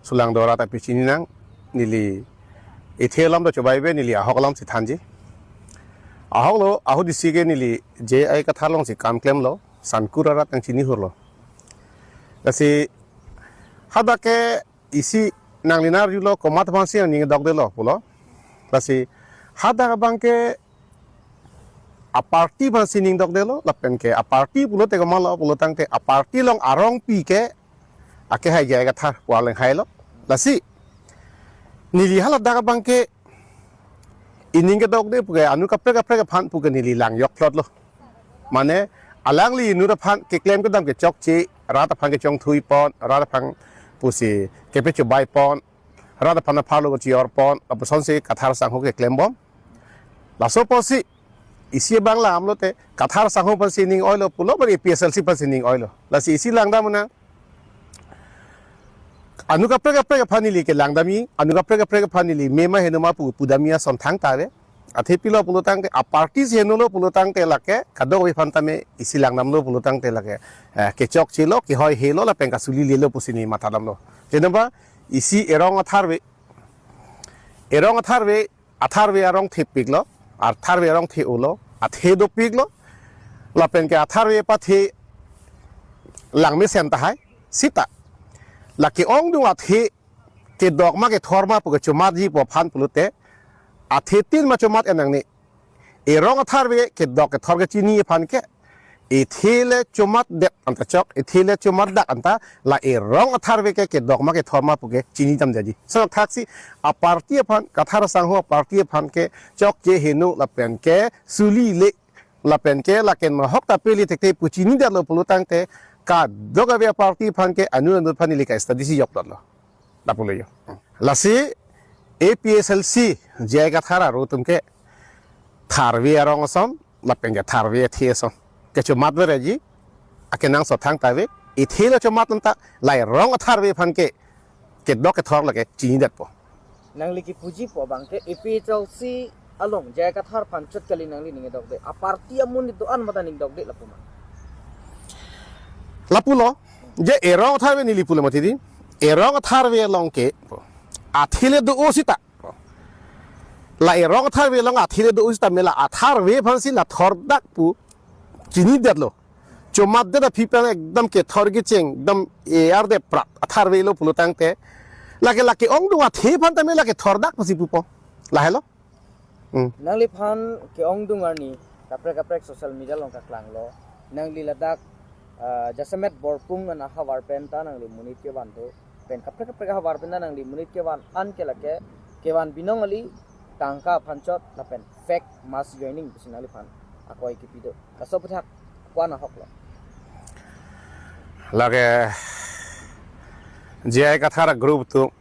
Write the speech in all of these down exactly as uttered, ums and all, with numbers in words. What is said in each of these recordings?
Sulang do rat aphi chini nang, neli ethe alam do chobai ave, neli ahok alam si thanji. Ahok lo, ahut isi ke neli J I Kathar along si kam klemlo, Sankur arat nang chini hurlo. Lasi hadak ke isi nanglining arjulo, komat aphansi nangning dokdelo pulo. Lasi hadak abang ke aparty aphansi ning dokdelo, lapen ke aparty pulote komatlo pulo tangte aparty along arongpi ke akehai J I Kathar pu alenghai lo. Lasi neli haladak abang ke ining kedokde pu ke anu kaprek kaprek aphan pu ke neli lang yok plot lo. Mane alangli inut aphan keklem kedam kechokche, rat aphan kechongthui pon, rat aphan pusi kepechobai pon, rat aphan apharlo chior pon, apusonsi Kathar sangho keklem bom. Laso apotsi isi abang lam lote Kathar sangho aphansi ning oilo pulo, bang A P H L C aphansi ning oilo. Lasi isi langdam nang. Anu kaprek kaprek aphan neli kelangdamji, anu kaprek kaprek aphan neli mema henoma pu pudamji ason thangta ave. Athe pilo pulo tangte aparty si henolo pulo tangte lake kadokave aphan tame isi langdamlo pulo tangte lake, eh, kechokchelo, kehoihelo lapen kasulilelo pusi neli matha damlo. Jeneba isi erong atharve, erong atharve, atharve arong thepiklo, atharve arong the-olo, athe dopiklo, lapen ke atharve pathe langmesen tahai, sita lake ongdung athe kedok ma kethor ma pu kechomatji pu aphan pulote, athe tin ma chomat enangne. Erong atharve kedok kethor kechini aphan ke, ethe le chomatdet anta chok, ethe le chomatdak anta, la erong atharve ke kedok ma kethor ma pu ke chini damdeji. Sonok thaksi aparty aphan, Kathar sangho aparty aphan kechokche heno lapen ke sulile lapen ke lake nohok ta peli thekthe pu chinidetlo pulo tangte kadokave aparty aphan ke anu anu aphan neli ka-study si yok plotlo. Lapulo jo. Lasi A P H L C J I Kathar aru atum ke tharve arong ason, lapen ke tharve athe ason kechomat vereji, akenangsot thangta ave, ethe le chomat anta, la erong atharve aphan ke kedok kethor lake chinidetpo. Nangli kipuji pu abang ke A P H L C along J I Kathar aphan chot kali nangli ning dokde. Aparty amonit do-an mata ning dokde lapu ma? Lapulo, je erong atharve neli pulo mati di. Erong atharve along ke athe le do-o sita. La erong atharve along athe le do-o sita me la atharve aphansi la thordak pu chinidetlo. Chomatdet aphi pen ekdam kethor kecheng, ekdam e-arde prat atharvelo pulo tangte, lake lake ongdung athe aphan tame lake thordak pusi pupo. Lahelo. Hmm. Nangliphan ke-ongdung arni kaprek kaprek social media along kaklanglo. Nangli ladak, ah, jasemet Borpung an ahavar pen ta nangli monit kevan do. Pen kaprek kaprek ahavar pen ta nangli monit kevan an ke lake kevan binong kali, tangka aphan chot lapen fake mass joining pusi nangliphan akoi kipi do. Laso aphuthak ko-an ahoklo? Lake J I Kathar group atum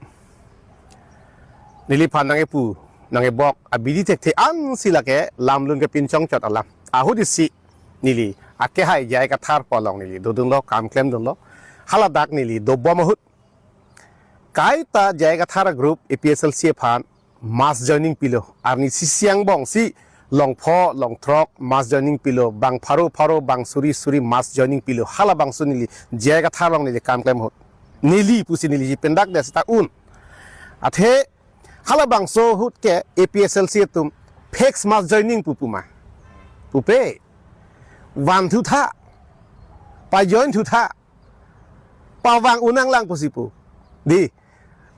neliphan nangkepu, nangkebok abidi thekthe ansi lake lamlun kepinchong chot alam. Ahut isi neli akehai J I Kathar pu along neli dodunlo, kam klemdunlo. Haladak neli dobom ahut kaita J I Kathar group A P H L C aphan mass joining pilo. Arni isi angbong si longpho longthrok mass joining pilo, bang pharo pharo, bang suri suri mass joining pilo. Halabangso neli J I Kathar along neli kam klem ahut, neli pusi neli ji pendakde seta un. Athe halabangso ahut ke A P H L C atum fake mass joining pu pu ma? Pupe. Van thutha, pa-join thutha, pavang un nanglang pusi pu. Di,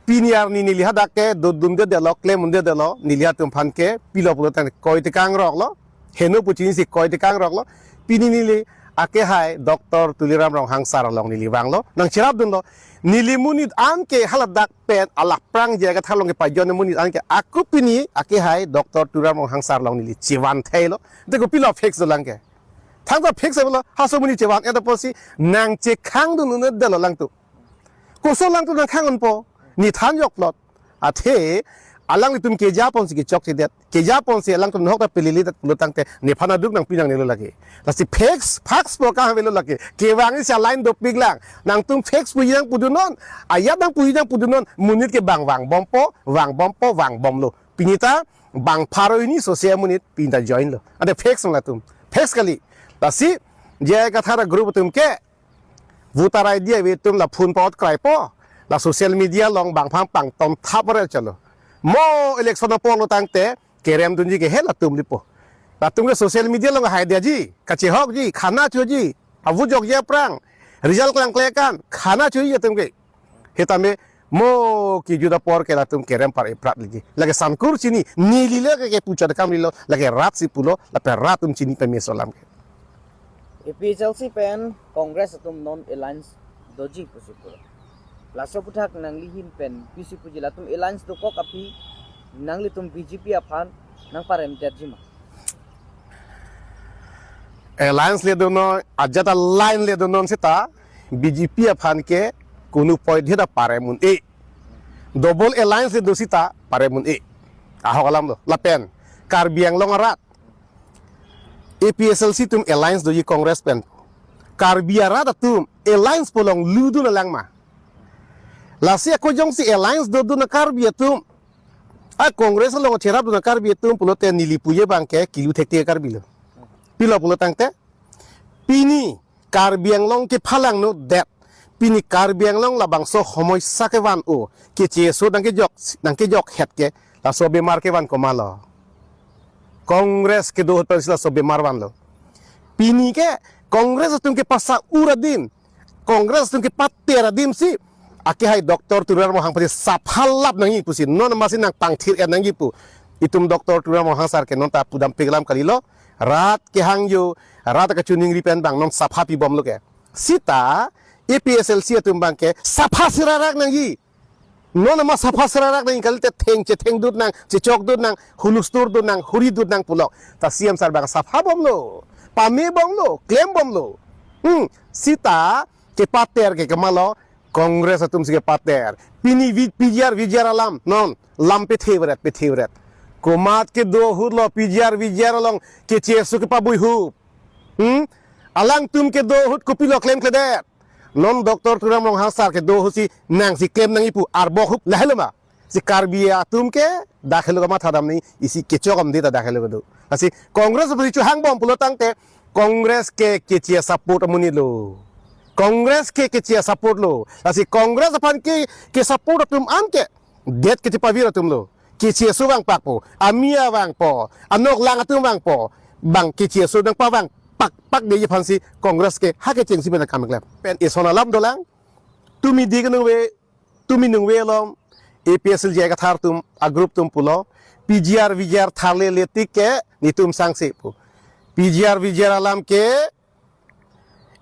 pini arni neli hadak ke dodundedetlo, klemdundedetlo, neli atum aphan ke pilo pulo tangte koi tekang roklo, heno pu chinisi koi tekang roklo. Pini neli akehai Doctor Tuliram Ronghang sir along neli vanglo, nangcherapdunlo. Neli monit an ke haladak pen alaphrang J I Kathar along kepa-join monit an ke ako pini akehai Doctor Tuliram Ronghang sir along neli chevan theilo. Deko pilo fake dolang ke. Thangta fake avelo, ha aso monit chevan-et apotsi nangchekhangdun un-edetlo alangtum. Koson alangtum nangkhang-unpo, ne than jokplot. Athe alanglitum keja ponsi kechokchedet, keja ponsi alangtum nohok ta pelilidet pulo tangte nephan aduk nangpi nangnelo lake. Lasi fake, fake pu akam avelo lake. Kevang isi a-line dopiklang. Nangtum fake puji nangpudunon, ajat nangpuji nangpudunon, monit ke bang vangbompo, vangbompo, vangbomlo. Pini ta bang pharo hini sose amonit pini ta join lo. Ante fake song latum. Fake kali. Lasi J I Kathar group atum ke voter I D ave atum la phone pa-ot kraipo. La social media along bang aphan pangton thap re chalo. Mo election apor lo tangte kerem dunji ke he latum lipo. Latum ke social media along hai dia ji, kachehokji, khana choji, avu jokji aphrang, result klangklekan, khana choji latum ke. Hetame mo kejut apor ke latum kerem par iprat lagi. Lake sangkur chini, neli le ke, ke puchot kam rilo, lake rat si pulo, lapen rat atum chini pame aso alam ke. A P H L C pen Congress atum non alliance doji pusi pulo. Laso aputhak nangli ahin pen pisi puji, latum alliance dokok aphi nanglitum B J P aphan nangparem detji ma? Alliance le donon, ajat a-line le donon seta, B J P aphan ke kunu point heda parem un-e. Double alliance le do seta parem un-e. Ahok alam lo. Lapen Karbi Anglong arat, A P H L C atum alliance doji Congress pen. Karbi arat atum alliance pu along ludun alang ma? Lasi ako jongsi alliance dodun a-Karbi atum, a Congress along cherapdun a-Karbi atum pulote neli puji abang ke kilu thekte Karbi lo. Pilo pulo tangte, pini Karbi Anglong kephalangno det. Pini Karbi Anglong labangso homoi sa kevan o, kecheso nangkejok, nangkejokhet ke, laso bemar kevan komatlo? Congress kedo ahut pensi laso bemar vanlo. Pini ke Congress atum kepasa-ur adim, Congress atum kepater adim si, akehai Doctor Tuliram Ronghang aphansi sapha lap nangji pusi, non masi nangpangthir-et nangji pu. Itum Doctor Tuliram Ronghang sar ke non ta pudam peklam kalilo, rat kehangjo, rat kachiningri pen abang non sapha pibomlo ke. Seta A P H L C atum abang ke sapha serarak nangji. Non ma sapha serarak nangji kalite theng chetheng dut nang, chechok dut nang, hulustur dut nang, huri dut nang pulok. Ta C M sar abang sapha bomlo, pame bomlo, klem bomlo. Hmm, seta kepater ke komatlo? Congress atum si kepater. Pini vi-, P G R V G R alam, non, lam pethe vret, pethe vret. Komat kedo ahut lo P G R V G R along kecheso kepabuihup? Hmm? Alangtum kedo ahut kopilo klemkledet? Non Doctor Tuliram Ronghang sar kedo ahut si nangsi klem nangji pu arbok hup lahelo ma? Si Karbi atum ke dak helo kamatha dam nangji, isi kechok amde ta dak helo kedo. Lasi Congress aphansi chohang bom pulo tangte, Congress ke keche a-support amonit lo. Congress ke keche a-support lo. Lasi Congress aphan ke, ke-support atum an ke det kechepavir atum lo. Kecheso vangpakpo, amia vangpo, anoklang atum vangpo, bang kecheso nangpavang pakpak detji aphansi Congress ke ha kechengsi pen akam klem. Pen eson alam dolang, tumi di kenung ve, tumi nung ve alom, A P H L C J I Kathar atum, a-group atum pulo, P G R V G R tharlele tik ke netum sangse pu. P G R V G R alam ke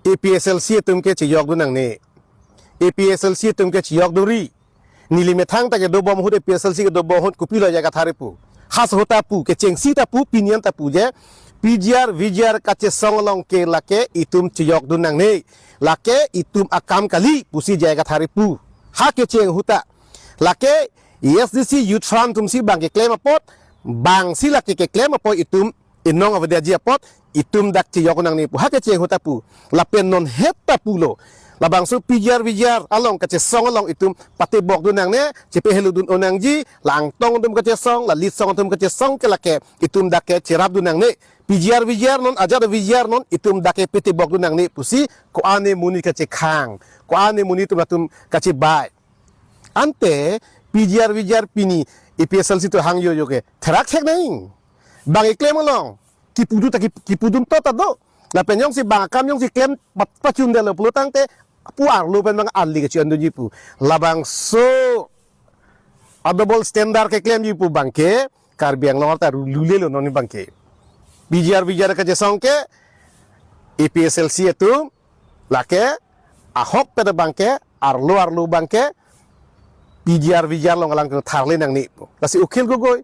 A P H L C atum ke chejokdun nangne. A P H L C atum ke chejokdunri. Neli methang ta kedo bom ahut, A P H L C kedo bom ahut kopilo J I Kathar pu. Halaso ahut ta pu, kechengsi ta pu, pini an ta pu je, P G R V G R kachesong along ke lake itum chejokdun nangne. Lake itum akam kali pusi J I Kathar pu. Ha kecheng ahut ta. Lake A S D C Youth Front atumsi bang keklem apot, bangsi lake keklem apot itum inong avedetji apot, itum dak chejok nangne pu ha kecheng ahut ta pu. Lapen non het ta pulo. Labangso P G R V G R along kachesong along itum patebokdun nangne, chepeheludun-o nangji, la Angtong atum kachesong, la Litsong atum kachesong ke lake itum dak ke cherapdun nangne. P G R V G R non, ajat V G R non, itum dak ke petebokdun nangne pusi, ko-an amonit kachekhang, ko-an amonit atum latum kachebai. Ante P G R V G R pini A P H L C atum hangjojo ke therak thek nang. Bang keklem along kipudu ta kip-, kipudun to ta do. Lapen jongsi bang akam jongsi klem pa-, pachundetlo pulo tangte pu arlo pen bang arli kachi-andunji pu. Labangso a-double standard keklemji pu abang ke Karbi Anglong ta ru-, lulelo non abang ke. P G R V G R kachesong ke A P H L C atum lake ahokpet abang ke, arlo arlo abang ke P G R V G R along alangtum tharle nangne pu. Lasi Akhil Gogoi,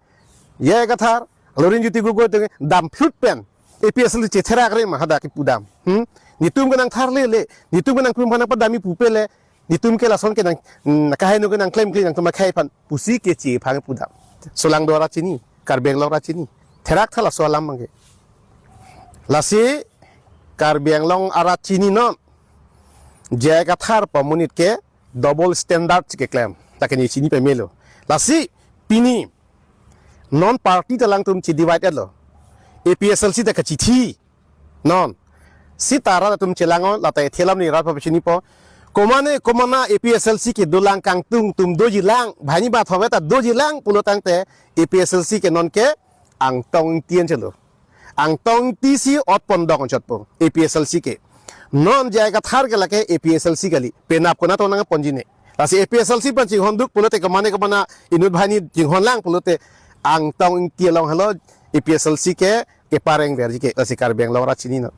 J I Kathar, Lurinjyoti Gogoi atum damphlut pen A P H L C chetherak re ma hadak kipu dam. Hmm? Netum ke nangtharlele, netum ke nangtum aphan padamji pupe le, netum ke lason ke nang, hmm, kaheno ke nangklemkle nangtum akhei aphan pusi keche aphan pu dam. Solangdo arat chini, Karbi Anglong arat chini. Therak tha laso alam abang ke. Lasi Karbi Anglong arat chini non, J I Kathar pu amonit ke double standard si keklem. Ta ke ne chini pamelo. Lasi pini non party ta alangtum chedivide-etlo. A P H L C ta kachithi. Non. Seta rat atum chelang-o, lata ethe alam ni rat pa chinipo. Komane komana A P H L C kedolang kangtung atum dojilang, banghini bathom ta dojilang pulo tangte A P H L C ke non ke Angtong Ingti an chelo. Angtong Ingti si ot pondok anchotpo A P H L C ke. Non J I Kathar ke lake A P H L C kali. Penap konat nangponjine. Lasi A P H L C pen chinghonduk pulote komane komana inut banghini chinghonlang pulote Angtong Ingti along helo A P H L C ke kepareng verji ke. Lasi Karbi Anglong arat chininon.